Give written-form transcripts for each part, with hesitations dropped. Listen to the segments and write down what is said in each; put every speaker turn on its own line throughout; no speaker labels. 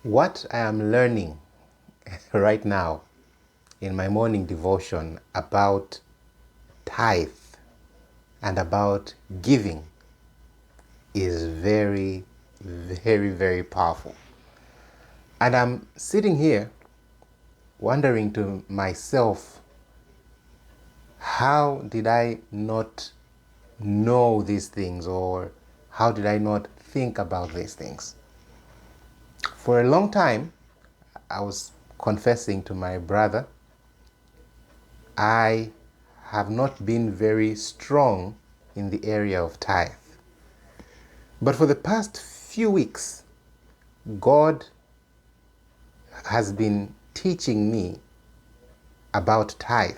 What I am learning right now in my morning devotion about tithe and about giving is very, very powerful. And I'm sitting here wondering to myself, how did I not know these things, or how did I not think about these things? For a long time, I was confessing to my brother, I have not been very strong in the area of tithe. But for the past few weeks, God has been teaching me about tithe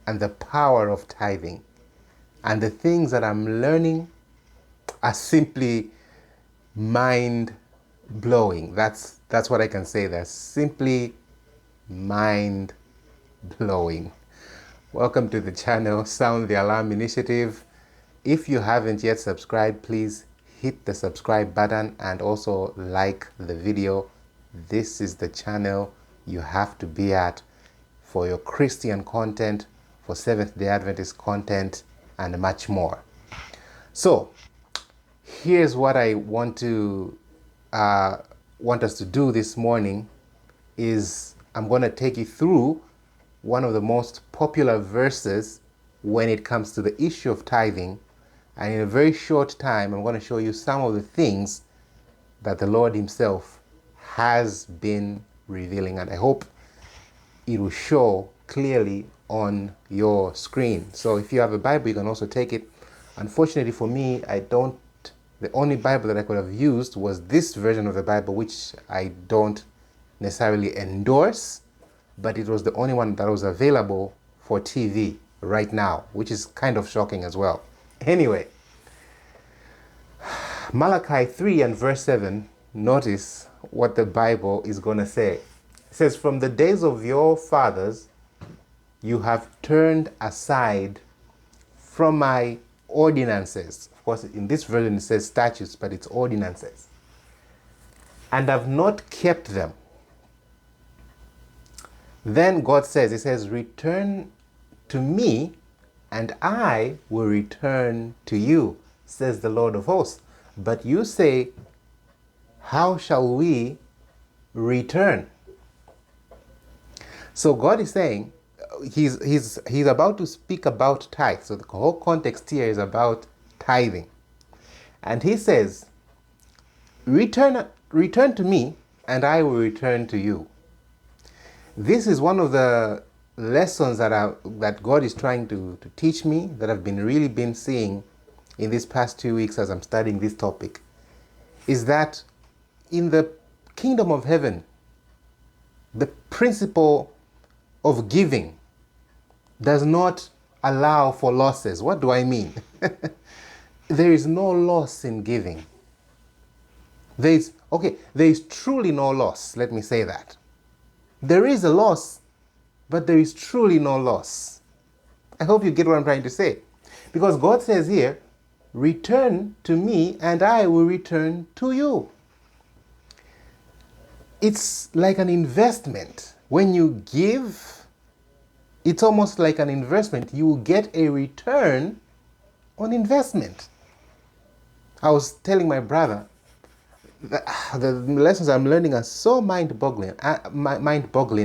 and the power of tithing. And the things that I'm learning are simply mind blowing. That's what I can say. They're simply mind blowing. Welcome to the channel, Sound the Alarm Initiative. If you haven't yet subscribed, please hit the subscribe button and also like the video. This is the channel you have to be at for your Christian content, for Seventh-day Adventist content, and much more. So, here's what I want us to do this morning. Is I'm going to take you through one of the most popular verses when it comes to the issue of tithing, and in a very short time I'm going to show you some of the things that the Lord himself has been revealing, and I hope it will show clearly on your screen. So if you have a Bible, you can also take it. Unfortunately for me, the only Bible that I could have used was this version of the Bible, which I don't necessarily endorse, but it was the only one that was available for TV right now, which is kind of shocking as well. Anyway, Malachi 3 and verse 7, notice what the Bible is going to say. It says, "From the days of your fathers, you have turned aside from my ordinances." Of course, in this version it says statutes, but it's ordinances. "And have not kept them." Then God says, it says, "Return to me, and I will return to you, says the Lord of hosts. But you say, how shall we return?" So God is saying, he's about to speak about tithe. So the whole context here is about tithing. And he says, return to me, and I will return to you. This is one of the lessons that God is trying to teach me, that I've really been seeing in these past 2 weeks as I'm studying this topic, is that in the kingdom of heaven, the principle of giving does not allow for losses. What do I mean? There is no loss in giving. There is truly no loss. Let me say that. There is a loss, but there is truly no loss. I hope you get what I'm trying to say. Because God says here, return to me and I will return to you. It's like an investment. When you give, it's almost like an investment. You will get a return on investment. I was telling my brother, the lessons I'm learning are so mind-boggling.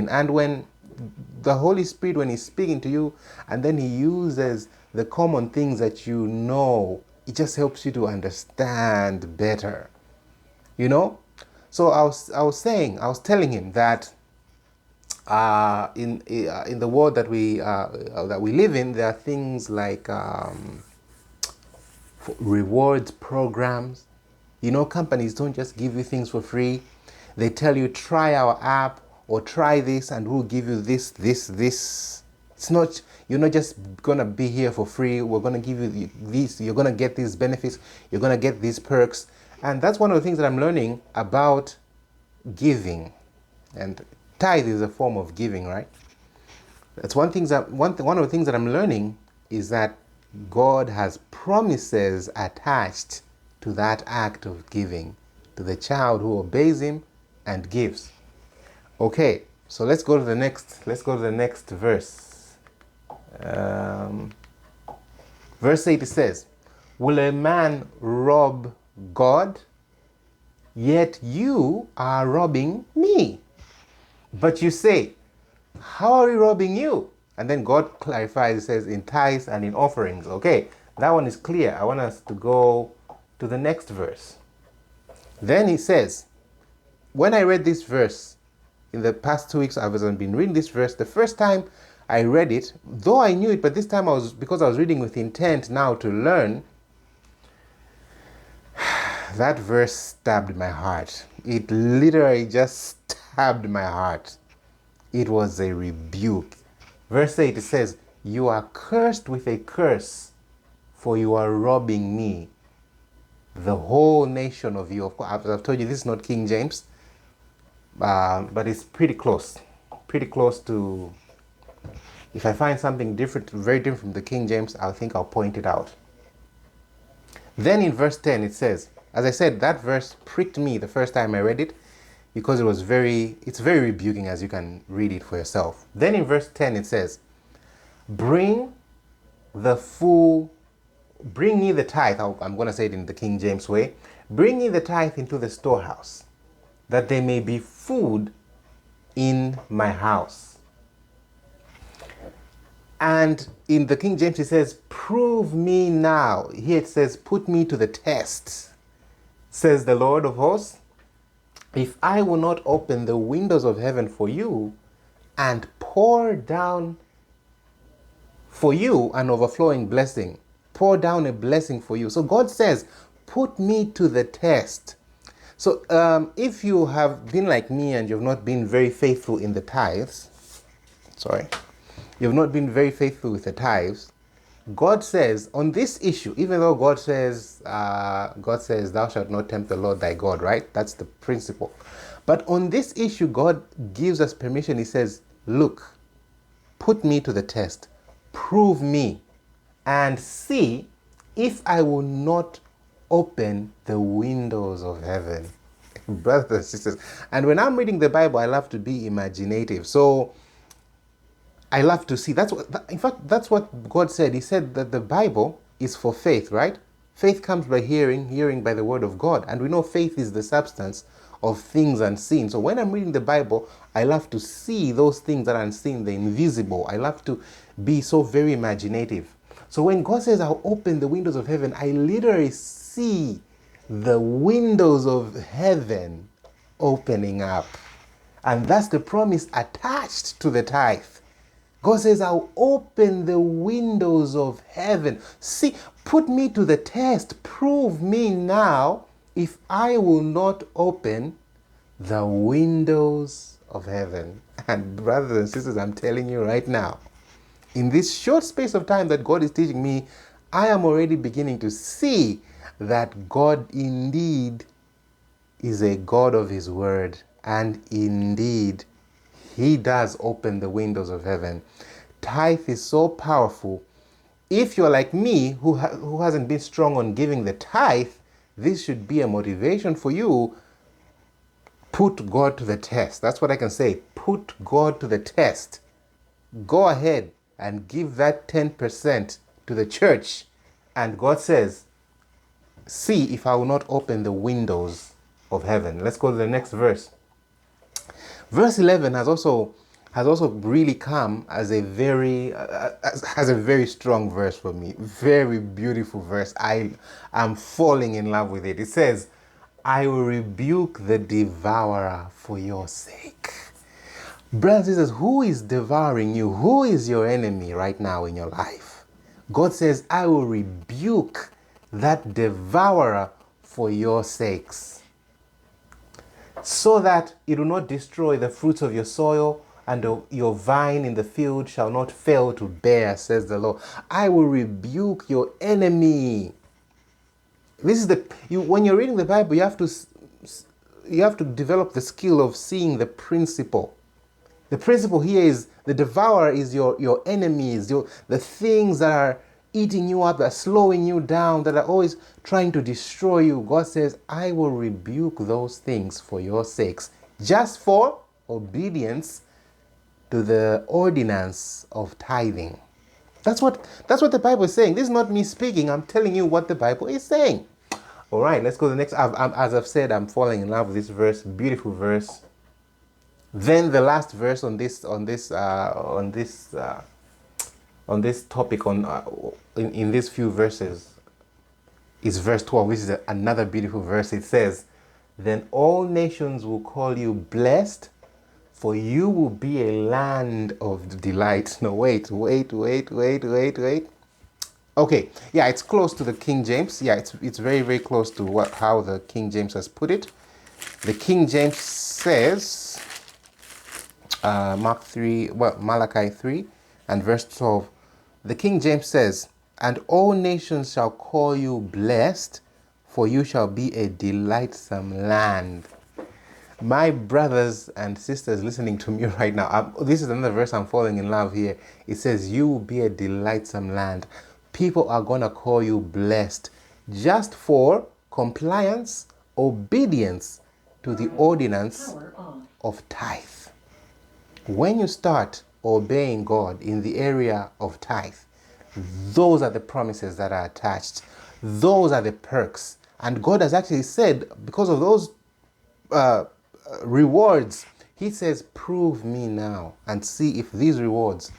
And when the Holy Spirit, when he's speaking to you, and then he uses the common things that you know, it just helps you to understand better. You know? So I was telling him that in the world that we live in, there are things like rewards programs. You know, companies don't just give you things for free. They tell you, try our app or try this and we'll give you this. It's not, you're not just going to be here for free. We're going to give you these. You're going to get these benefits. You're going to get these perks. And that's one of the things that I'm learning about giving. And tithe is a form of giving, right? That's one of the things that I'm learning is that God has promises attached to that act of giving. To the child who obeys him, and gives. Okay, so let's go to the next verse. Verse 8, it says, will a man rob God? Yet you are robbing me. But you say, how are we robbing you? And then God clarifies, it says, in tithes and in offerings. Okay, that one is clear. I want us to go to the next verse. Then he says, when I read this verse, in the past 2 weeks, I've been reading this verse. The first time I read it, though I knew it, but this time because I was reading with intent now to learn, that verse stabbed my heart. It literally just stabbed my heart. It was a rebuke. Verse 8, it says, you are cursed with a curse, for you are robbing me, the whole nation of you. Of course, I've told you this is not King James, but it's pretty close to, if I find something different, very different from the King James, I think I'll point it out. Then in verse 10 it says, as I said, that verse pricked me the first time I read it, because it's very rebuking, as you can read it for yourself. Then in verse 10 it says, bring ye the tithe, I'm going to say it in the King James way, bring ye the tithe into the storehouse, that there may be food in my house. And in the King James it says, prove me now. Here it says, put me to the test, says the Lord of hosts, if I will not open the windows of heaven for you and pour down for you an overflowing blessing, pour down a blessing for you. So God says, put me to the test. So if you have been like me and you've not been very faithful in the tithes, you've not been very faithful with the tithes, God says on this issue, even though God says thou shalt not tempt the Lord thy God, right? That's the principle. But on this issue, God gives us permission. He says, look, put me to the test, prove me, and see if I will not open the windows of heaven. Brothers and sisters, and when I'm reading the Bible, I love to be imaginative. So I love to see. In fact, that's what God said. He said that the Bible is for faith, right? Faith comes by hearing, hearing by the word of God. And we know faith is the substance of things unseen. So when I'm reading the Bible, I love to see those things that are unseen, the invisible. I love to be so very imaginative. So when God says, I'll open the windows of heaven, I literally see the windows of heaven opening up. And that's the promise attached to the tithe. God says, I'll open the windows of heaven. See, put me to the test. Prove me now if I will not open the windows of heaven. And brothers and sisters, I'm telling you right now, in this short space of time that God is teaching me, I am already beginning to see that God indeed is a God of His word. And indeed, He does open the windows of heaven. Tithe is so powerful. If you're like me, who hasn't been strong on giving the tithe, this should be a motivation for you. Put God to the test. That's what I can say. Put God to the test. Go ahead and give that 10% to the church. And God says, see if I will not open the windows of heaven. Let's go to the next verse. Verse 11 has also really come as a very strong verse for me. Very beautiful verse. I am falling in love with it. It says, I will rebuke the devourer for your sake. Brothers and sisters, who is devouring you? Who is your enemy right now in your life? God says, I will rebuke that devourer for your sakes, so that it will not destroy the fruits of your soil, and your vine in the field shall not fail to bear, says the Lord. I will rebuke your enemy. This is when you're reading the Bible, you have to develop the skill of seeing the principle. The principle here is the devourer is your enemies, the things that are eating you up, that are slowing you down, that are always trying to destroy you. God says, I will rebuke those things for your sakes just for obedience to the ordinance of tithing. That's what the Bible is saying. This is not me speaking. I'm telling you what the Bible is saying. All right, let's go to the next. As I've said, I'm falling in love with this verse. Beautiful verse. Then the last verse on this topic in these few verses is verse 12, which is another beautiful verse. It says, "Then all nations will call you blessed, for you will be a land of delight." No, wait. Okay, yeah, it's close to the King James. Yeah, it's very, very close to how the King James has put it. The King James says, Malachi 3 and verse 12. The King James says, "And all nations shall call you blessed, for you shall be a delightsome land." My brothers and sisters listening to me right now, this is another verse I'm falling in love here. It says, "You will be a delightsome land." People are going to call you blessed just for compliance, obedience to the ordinance of tithe. When you start obeying God in the area of tithe, those are the promises that are attached. Those are the perks. And God has actually said, because of those rewards, He says, "Prove me now and see if these rewards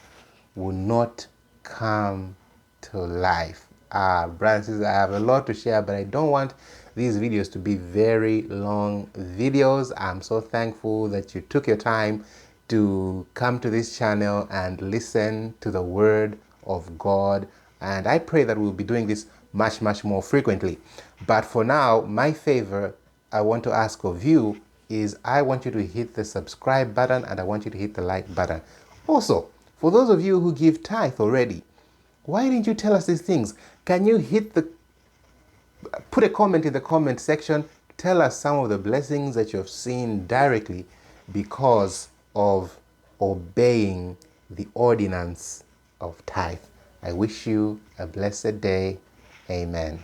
will not come to life." Brothers and sisters, I have a lot to share, but I don't want these videos to be very long videos. I'm so thankful that you took your time to come to this channel and listen to the word of God. And I pray that we'll be doing this much, much more frequently. But for now, my favor I want to ask of you is I want you to hit the subscribe button and I want you to hit the like button. Also, for those of you who give tithe already, why didn't you tell us these things? Can you put a comment in the comment section? Tell us some of the blessings that you've seen directly because of obeying the ordinance of tithe. I wish you a blessed day. Amen.